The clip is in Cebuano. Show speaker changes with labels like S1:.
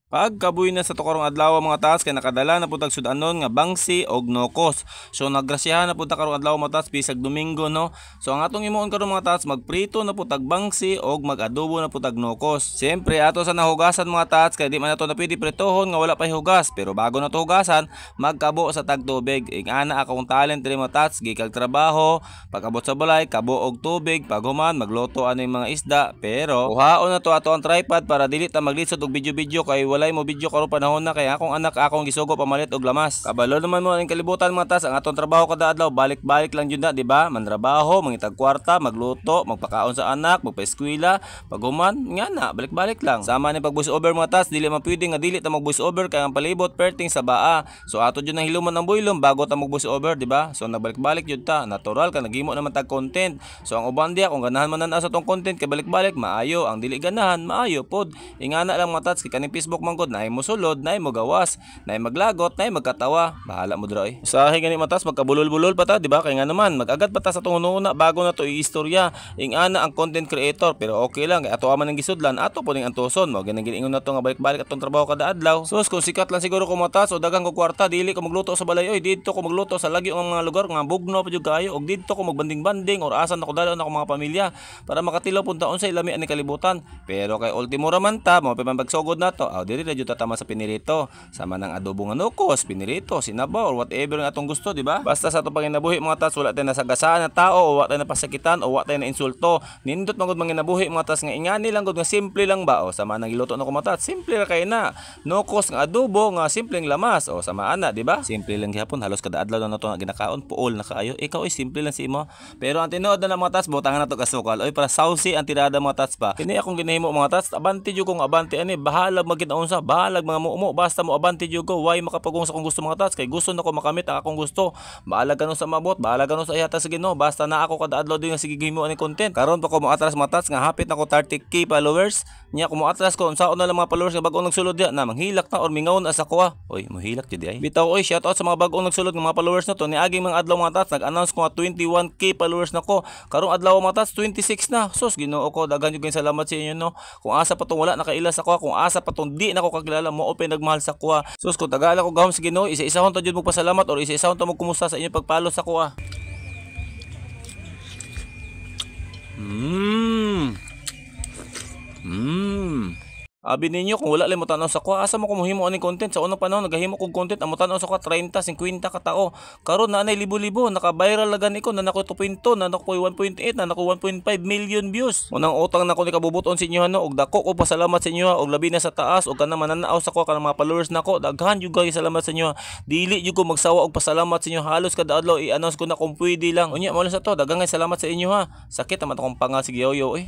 S1: Pagkabuhi na sa to karong adlaw, mga tats, kay nakadala na pud tag sudanon nga bangsi og nokos. So naggrasyahan na pud ta karong adlaw, mga tats, bisag Domingo, no. So ang atong himuon karon, mga tats, magprito na pud tag bangsi og mag-adobo na pud tag nokos. Siyempre ato sa nahugasan, mga tats, kay di man nato na pwede pritohon nga wala pa hugas. Pero bago na to hugasan, magkabo sa tag tubig. Ingana akong talent diri, mga tats, gikag trabaho, pag-abot sa balay, kabo og tubig, pag human magluto ani mga isda. Pero kuhaon na to ato ang tripod para dili ta maglisod og video-video kay walay mo video karon panahon na kay akong anak akong gisugo pamalit og lamas. Kabalo naman mo ang kalibutan, mga tats, ang atong trabaho kada adlaw balik-balik lang jud na, di ba? Mantrabaho, mangitag kwarta, magluto, magpakaon sa anak, magpa-eskwela, pag human nga na balik-balik lang. Sama ni pag voice over, mga tats, dili man pwede nga dili ta mag voice over kay ang palibot perting sa baa. So ato jud nang hiluman ang buylom bago ta mag voice over, di ba? So nagbalik-balik jud ta, natural ka naghimo naman tag content. So ang uban diya kung ganahan man na sa tong content kay balik-balik maayo, ang dili ganahan maayo pod. Ingana lang, mga tats, kay kaning Facebook man gud naay mo sulod, naay mo gawas, naay maglagot, naay magkatawa. Bahala mo dira oy. Usahay gani, mga tats, magkabulol-bulol pa ta, di ba? Kay nga naman mag-agad pa ta sa atong hununa bago na to iistorya. Ingana ang content creator, pero okay lang kay ato man ang gisudlan, ato po ning antuson. Mao gani giingon nato nga balik-balik atong trabaho kada adlaw. Sus, kung sikat lang siguro ko, mga tats, o daghang ko kwarta, dili ko magluto sa balay oy, didto ko magluto sa lagi ang mga lugar nga bugno pa jud kaayo og didto ko magbanding-banding or asan ako dalo na ako mga pamilya para makatilaw punta unsay lami ani kalibutan. Pero kay ultimo ra man ta, mao pa man pagsugod nato, aw diri ra jud ta tama sa pinirito. Sama ng adobo nga nokos, pinirito, sinabaw or whatever nga atong gusto, di ba? Basta sa atong panginabuhi, mga tats, wala tayo nasagasaan na tao o wala tayo napasakitan o wala tayo na insulto. Nindot man gud manginabuhi, mga tats, nga ingani lang gud nga simple lang ba o sama nang giluto na ko, mga tats, simple ra kay na. Nokos nga adobo nga simpleng lamas o sama ana, di ba? Simple lang gihapon, halos kada adlaw na nato nga ginakaon, puol na kaayo. Ikaw ay simple lang si imo. Pero ang tinuod na lang, mga tats, butangan na to kasukal. Oy, para saucy ang tirada, mga tats ba. Kini akong ginahimo, mga tats, abante jud kong abante ani, bahalag magkinaunsa, bahalag mga muumo, basta mo abante jud ko, why makapagong sa akong gusto, mga tats, kay gusto na ko makamit ang akong gusto. Bahalag kanu sa mabot, bahalag kanu sa ihata sa Ginoo, basta na ako kada adlaw din nga sige gihimo ani content. Karon pa ko mo atras, mga tats, nga hapit na ko 30K followers. Nya ko mo atras ko unsaon na lang mga followers nga bag-o nagsulod diya na manghilak na or mingaw na sa kuha. Oy, mohilak jud ay. Bitaw oy, shout out sa mga bag-o nagsulod nga mga followers na to. Niaging mga adlaw, mga tats, nag-announce ko nga 21K followers na ko. Karong adlaw, mga tats, 26 na. Sus, Ginoo ko, daghan jud kayong salamat sa inyo, no. Kung asa pa tong wala nakaila sa kuha, kung asa pa tong di nako kakilala mo open nagmahal sa kuha. Sus, kung tagala ko gahom sa Ginoo, isa-isahon ta jud magpasalamat or isa-isahon ta magkumusta sa inyong pagpalo sa kuha. Abi ninyo kung wala lang mo tan-aw sa kuha, asa mo ko mohimo aning content? Sa unang panahon nagahimo kog content, ang mo-tan-aw sa kuha 30, 50 ka tao. Karon naa nay libo-libo, naka-viral na gani ko, na nako 2.2, na nako 1.8, na nako 1.5 million views. Unang utang nako ni kabubuton sa inyo no, og dako ko pasalamat sa inyo og labi na sa taas og kana mananaw sa kuha kanang mga followers nako. Daghan jud kayo salamat sa inyo. Dili jud ko magsawa og pasalamat sa inyo, halos kada adlaw i-announce ko na kung pwede lang. Unya mo lang sa to, daghan salamat sa inyo ha. Sakit naman akong pangal si Yoyo eh.